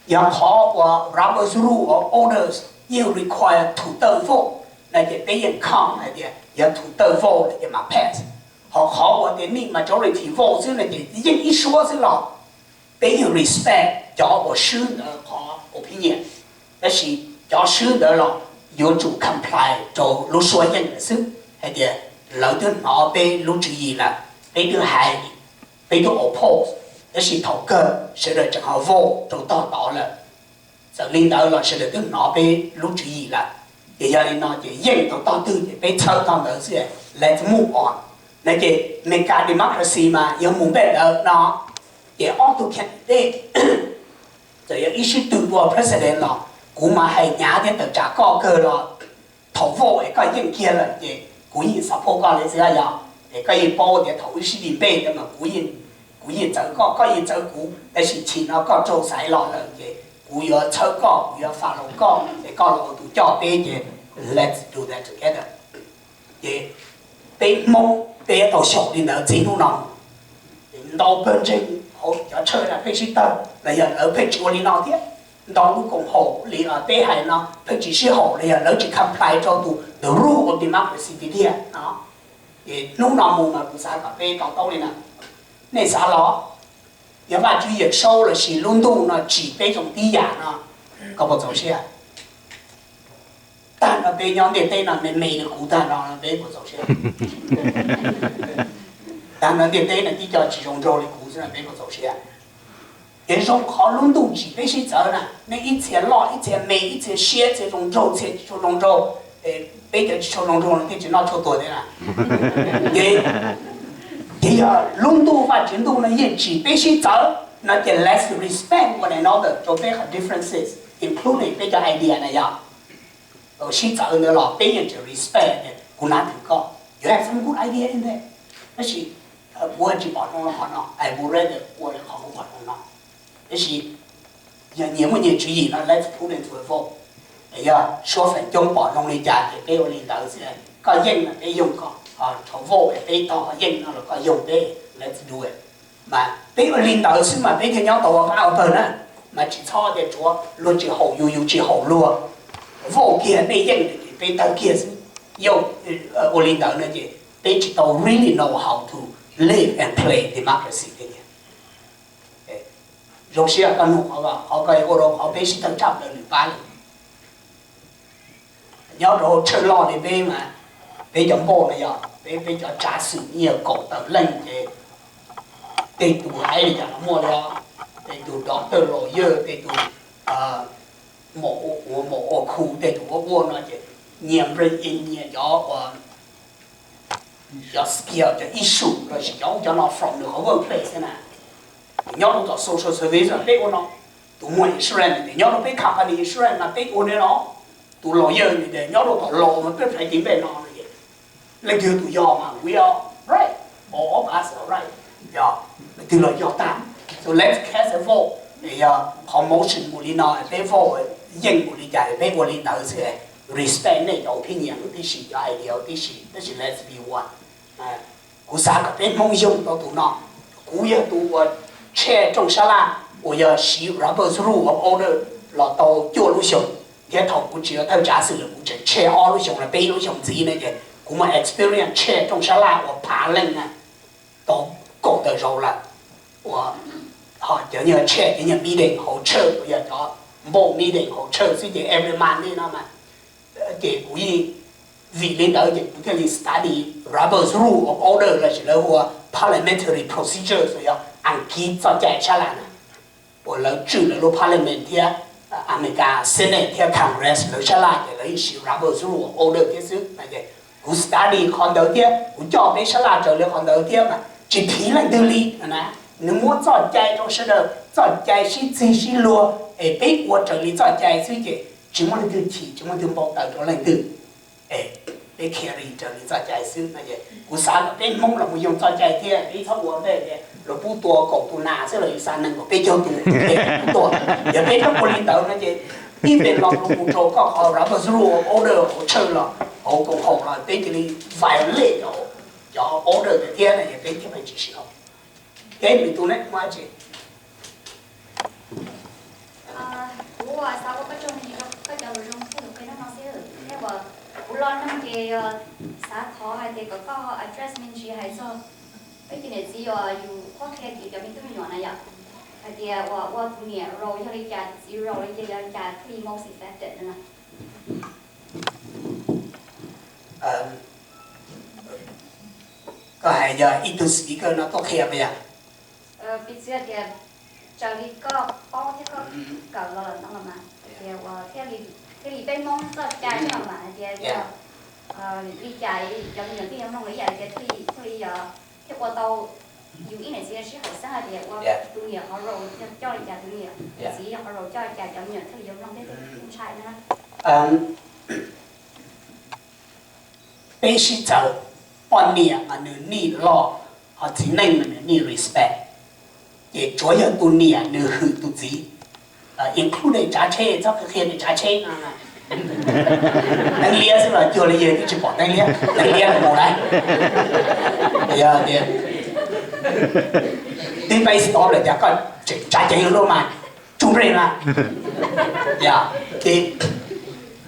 Yog qhov uas Robert's Rule of Orders yeej require two third vote, no ces peb yeej count hais tias yog two third vote no ces mam pass. Ho qhov uas tias nej majority vote xwb no ces yeej ib suab xwb los peb yeej respect cov uas swb ntawd qhov opinion, tab sis cov swb ntawd los yuav tsum comply rau lub suab yeej lawm xwb. Hais tias lawv twb hnov peb lub tswv yim lawm, peb twb hais, peb twb oppose, tab sis thaum kawg sawv daws tseem ho vote rau tog tod lawm. Txawm li ntawd los sawv daws twb hnov peb lub tswv yim lawm. Ces yog li no ces yeej tau tog twg ces peb txhawb tog ntawd xwb, let's move on. No ces Meskas democracy mas yog mus npej ntawd no, ces ob tug candidate, txawm yog ib sib tw ua president los kuv mas hais hnyav thiab tawm tsam koj kawg los, thaum vote es koj yeej kiag lawm ces kuv yeej support koj li xwb yog, es koj yeej paub tias thaum wb sib debate ntawd mas kuv yeej, kuv yeej txawv koj, koj yeej txawv kuv, tab sis chim no koj raug xaiv los lawm ces kuv yuav txhawb koj, kuv yuav follow koj, es koj los ua tus coj peb ces let's do that together. Ces peb Hmoob peb tau xyaum li ntawd txij hnub no. Ntau pawg ntseeg hauv cov church pheej sib tawg los yog lawv pheej tsis ua li no thiab. Ntau lub koom haum li peb hais no pheej tsis sib haum los yog lawv tsis comply rau tus the rule of democracy tiag tiag no. Ces hnub no mus mas kuv xav kom peb to taub li no. Nej xav los, yog Vajtswv Yawm Saub lossis lub ntuj no tsim peb zoo tib yam no, koj puas txaus siab? Tag no peb nyob ntiaj teb no me me li kuv tag no peb puas txaus siab? Tag no ntiaj teb no tib co tsis zoo nraug li kuv xwb no peb puas txaus siab? Ces zoo qhov lub ntuj tsim peb sib txawv na, nej ib txhia loj ib txhia me, ib txhia siab, ib txhia zoo nraug, ib txhia tsis tshua zoo nraug. Peb cov tsis tshua zoo nraug no thiaj tsis noj tshuaj tuag thiab na. Ces, ces yog lub ntuj Vajtswv ntuj no yeej tsim peb sib txawv no ces let's respect one another rau peb qhov differences, including peb cov idea na yog. Sib txawv ntawd los peb yeej tsis respect, kuv nab twv koj, you have some good idea in there, tab sis kuv tsis pom zoo qhov no, I would rather ua li qhov kuv pom zoo no. Tab sis yog nyias muaj nyias tswv yim no let's put into a vote. Yog suab feem coob pom zoo li cas ces peb ua li ntawd xwb. Koj yeej no peb yoog koj, thaum vote peb tog yeej no los koj yoog peb, let's do it. Mas peb ua li ntawd xwb mas peb thiaj nyob tau ua qab ua pawg na. Mas tsis txhob tias tsuav luag tsis haum yus, yus tsis haum luag, vote kiag nej yeej ces peb tawg kiag xwb. Yog ua li ntawd no ces peb tsis tau really know how to live and play democracy li. Zoo siab koj nug qhov, qhov ko ua rau qhov peb sib tawg tshaj plaws lwm pab li. Nyob rau hauv tshawj loj li peb mas, peb cov npauj no yog peb, peb cov tsav xwm nyiaj kaum tawm leej ces tej tus hais li cas los muaj li os. Tej tus doctor, lawyer, tej tus maum ua khu, tej tus ua ua no ces nyias bring in nyias cov, cov skill, cov issue lossis cov ub cov no from nws qhov workplace xwb na. Nyob rau tom social service peb ua no, tus muag insurance ces nyob rau peb company insurance mas peb ua li no, tus lawyer ces nyob rau tom law mas peb hlais tiv npe no no ces leej twg tus yog mas we are right, all of us are right, yog leej twg los yog tag. So let's cast a vote, yog qhov motion mus li no peb vote yeej mus li cas peb ua li ntawd xwb. Respect nej cov opinion tib si, cov idea tib si, tab sis let's be one. Kuv xav kom peb Hmoob yoog tau tus no. Kuv yog tus uas chair rooj sab laj uas yog siv Robert's Rule of Order los tau cuaj lub xyoos, thiab thaum kuv tsis yog thawj tsav xwm los kuv tseem chair ob lub xyoos los peb lub xyoos ntxiv no ces kuv muaj experience chair rooj sab laj uas phav leej na tau kaum tawm zaus lawm. Uas ho cov nyuag chair cov nyuag meeting hauv church uas yog cov npauj meeting hauv church xwb ces every Monday no mas ces kuv yeej, vim li ntawd ces kuv thiaj li study Robert's Rule of Order lossis lawv hu ua parliamentary procedure uas yog Askiv txoj cai sab laj na, uas lawv tswj lawv lub parliament thiab America Senate thiab Congress lawv sab laj ces lawv yeej siv Robert's Rule of Order thiab xwb. Kuv study qhov ntawd thiab kuv coj peb sab laj raws li qhov ntawd thiab mas tsis phiv leej twg li na. Nws muab txoj cai rau sawv daws, txoj cai sib txig sib luag es peb ua raws li txoj cai xwb ces tsis muaj leej twg chim, tsis muaj leej twg npau taws rau leej twg. Es peb carry raws li txoj cai xwb no es kuv xav kom peb Hmoob los mus yoog txoj cai thiab peb txhob ua ntej tias luag pub tua kaum tus nas xwb los yus xa nees nkaum peb caug tus tua. Yog peb txhob ua li ntawd no ces ib ntsis los mus rau koj qhov Robert's Rule of Order hauv church los hauv koom haum los peb cia li violate cov order ntawd thiab no es peb thiaj tsis sib haum. Ces nws tus neb muaj dab tsi? Kuv xav ua koj tsaug ntsis rau koj cov lus zoo txog tus qe no no xwb. Thiab uas kuv los mloog ces xav thov hais tias kom koj address me ntsis hais txog peb cov niam txiv uas yus qhuab qhia kiag cov me tub me nyuam na yom, hais tias uas ua tus niam role yog li cas, tus txiv role li cas, yog li cas thiaj li most effective no na. Koj hais yog ib tug speaker no tuaj qhia puas yog? Piv txwv tias raws li koj paub thiab koj kawm los lawm no los mas, tias ua thiaj li peb Hmoob txoj cai thiab los mas hais tias yog li cas cov me nyuam thiaj yuav mloog los ib yam li tias thiaj li yog thiaj ua tau yus ib niam txiv sib haum xeeb hais tias ua tus niam qhov roles coj li cas, tus niam txiv qhov roles coj li cas cov me nyuam thiaj li yuav mloog thiab thiaj li ntshai no na. Peb sib txawv, poj niam mas nws need love, ho txiv neej mas nws need respect. Ces tsuav yog tus niam nws hwm tus txiv, include tsav tsheb, txhob qhia qhia tsav tsheb no. Teeb liab xwb los cuag li yawg twb tsis pom teeb liab, teeb liab los mus lawm. Yog tias twb peb stop lawm cas koj tseem tsav ceev luaj mas, tsuj nplej mas. Yog ces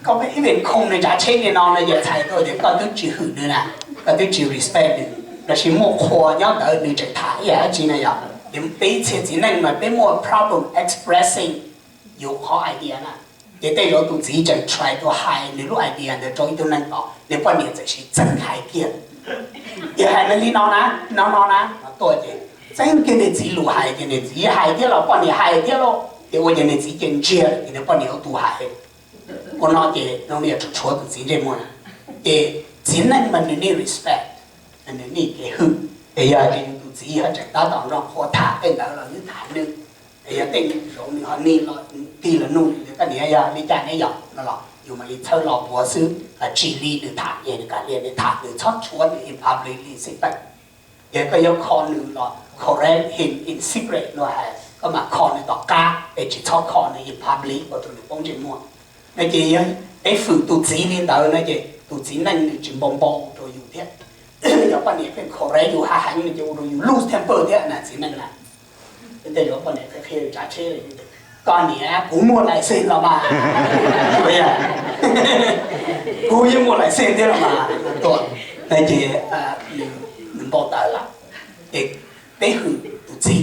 koj pheej ib vim khoo nws tsav tsheb li no no ces txhais tau tias koj twb tsis hwm nws na, koj twb tsis respect nws, lossis muaj qhua nyob ntawd nws tseem tham ib yam dab tsi na yog. Ces peb txhia txiv neej mas peb muaj problem expressing yus qhov idea na. Ces tej zaum tus txiv tseem try to hide nws lub idea ntawd rau ib tug neeg tom, nws poj niam txawm siv txeeb hais kiag. Ces hais nws li no na, no no na, no tuaj ces txeeb kiag nws txiv lus hais ces nws txiv hais thiab los poj niam hais thiab lauj, ces ua ces nws txiv ces ntsiag lawm ces nws poj niam ua tus hais. Ua no ces zoo li tshuav tus txiv ntsej muag na. Ces txiv neej mas nws need respect, nws need kev hwm. Es yog tias yus tus txiv ho tseem tab tom nrog qhua tham tej ntawd los nws tham nws, es yog tej zaum nws ho nig los tig los nug yus tias koj niam yog li cas ne yog no los yus mam li txhawb los puav xwb, tsis li nws tham es nws kav liam nws tham, nws txhob tshuav nws in public li xij peem. Ces koj yuav call nws los correct him in secret no hais, koj mam call nws tom qab es tsis txhob call nws in public ua rau nws poob ntsej muag. No ces yog peb hwm tus txiv li ntawd no ces tus txiv neej nws tsis npau npau rau yus thiab. Yog poj niam pheej correct yus haj heev no ces ua rau yus lose temper thiab na txiv neej na. Tej zaum poj niam qhia qhia tsav tsheb, koj niam kuv muaj license los mas, kuv yeej muaj license thiab los mas, tuaj no ces nws npau taws lawm. Ces peb hwm tus txiv,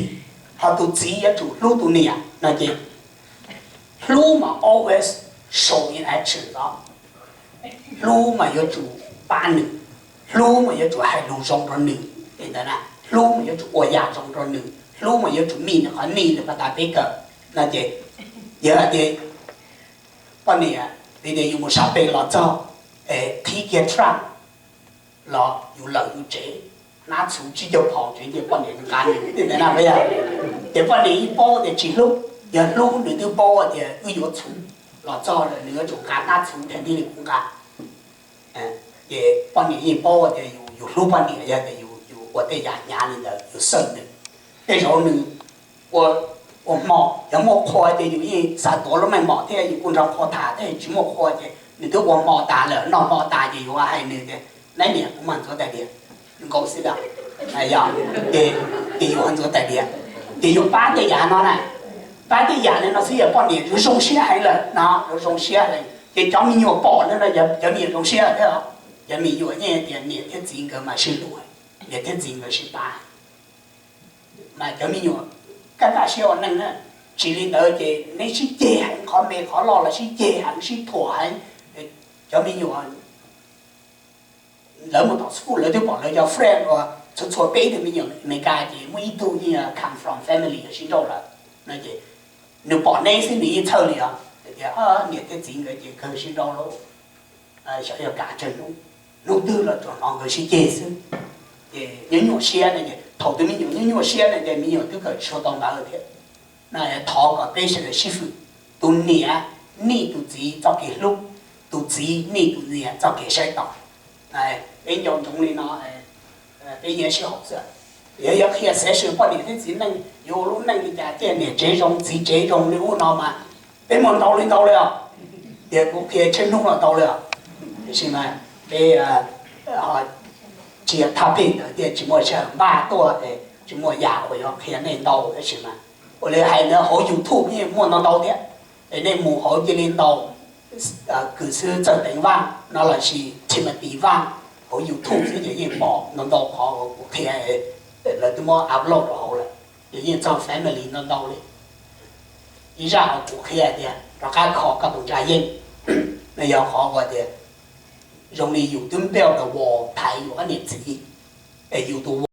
ho tus txiv yuav tsum hlub tus niam no ces hlub mas always show in action os. Hlub mas yuav tsum pab nws, hlub mas yuav tsum hais lus zoo rau nws li ntawd na, hlub mas yuav tsum ua yam zoo rau nws, hlub mas yuav tsum meet nws qhov needs li pas tas peb kawm no ces yog hais tias poj niam vim tias yus mus sab pem los txog es qhib kiag truck los yus lawm yus tsev, hnab txhuv tsib caug phaus tsev ces poj niam nqa nws li ntawd na, ces poj niam yeej paub tias tsis hlub, yog hlub nws twb paub tias wb yuav txhuv los txog lawm nws yuav tsum nqa hnab txhuv thiaj li kuv nqa. Ces poj niam yeej paub tias yus hlub poj niam yog tias yus ua tej yam hnyav li ntawd yus xawj nws. Tej zaum nws ua, ua hmo, yog muaj qhua ces yus yeej xav tuav lub meej mom thiab yus kuj nrog qhua tham thiab, tsis muaj qhua ces nws twb ua hmo tas lawm, noj hmo tas ces yus hais nws tias, neb niam, kuv mam ntxuav tais diav, nkaus xwb da, yog, ces yus ho ntxuav tais diav. Ces yus pab tej yam no na, pab tej yam li no xwb yog poj niam yuav zoo siab heev lawm no, yuav zoo siab heev. Ces cov me nyuam pom no no cov me nyuam zoo siab thiab. Cov me nyuam yeej tias niam thiab txiv nkawd mas sib hlub, niam thiab txiv nkawd sib pab. Mas cov me nyuam kaj kaj siab ua neej na, tsis li ntawd ces neb sib ceg heev, qhov me qhov loj los sib ceg heev, sib thuam heev. Cov me nyuam lawv mus tom school lawv twb pom lawv cov friend uas txhua txhua peb tug me nyuam Amelikas ces muaj ib tug yeej come from family sib nrauj lawm no ces nws pom neb xwb nws yeej txhawj li os, tias niam thiab txiv nkawd ces kawg sib nrauj lauj, xyov yog kam tsawg hnub, hnub twg los tsuas hnov nkawd sib ceg xwb. Ces nyuaj nyuaj siab no ces thaum tus me nyuam nyuaj nyuaj siab no ces me nyuam twb kawm tsis tau ntawv thiab. Thov kom peb sawv daws sib hwm, tus niam need tus txiv txoj kev hlub, tus txiv need tus niam txoj kev saib taus. Peb nco ntsoov li no, peb yeej sib haum xwb. Yog yuav qhia session poj niam thiab txiv neej yuav ua lub neej li cas, tej niam tsev zoo txiv tsev zoo li ub no mas peb muaj ntau li ntau li os. Tias kuv qhia tsheej hnub los tau li os. Tiam sis mas peb tsis yog topic ntawd thiaj tsis muaj sij hawm npaj tuaj, tsis muaj yam uas yuav qhia nej ntau, tab sis mas ua li hais ntawd hauv YouTube yeej muaj ntau ntau thiab. Es nej mus hauv cia li ntaus kws xwb Txawj Teev Vaj no lossis Timothy Vaj hauv YouTube xwb ces yeej pom ntau ntau qhov uas kuv qhia, lawv twb muab upload rau hauv lawm, ces yeej txog family ntau ntau li. Ib zaj uas kuv qhia tias rov qab kho koj tus ntsa yeej, no yog qhov uas tias zoo li yus twb build the wall thaiv yus ob niam txiv. Es yus tus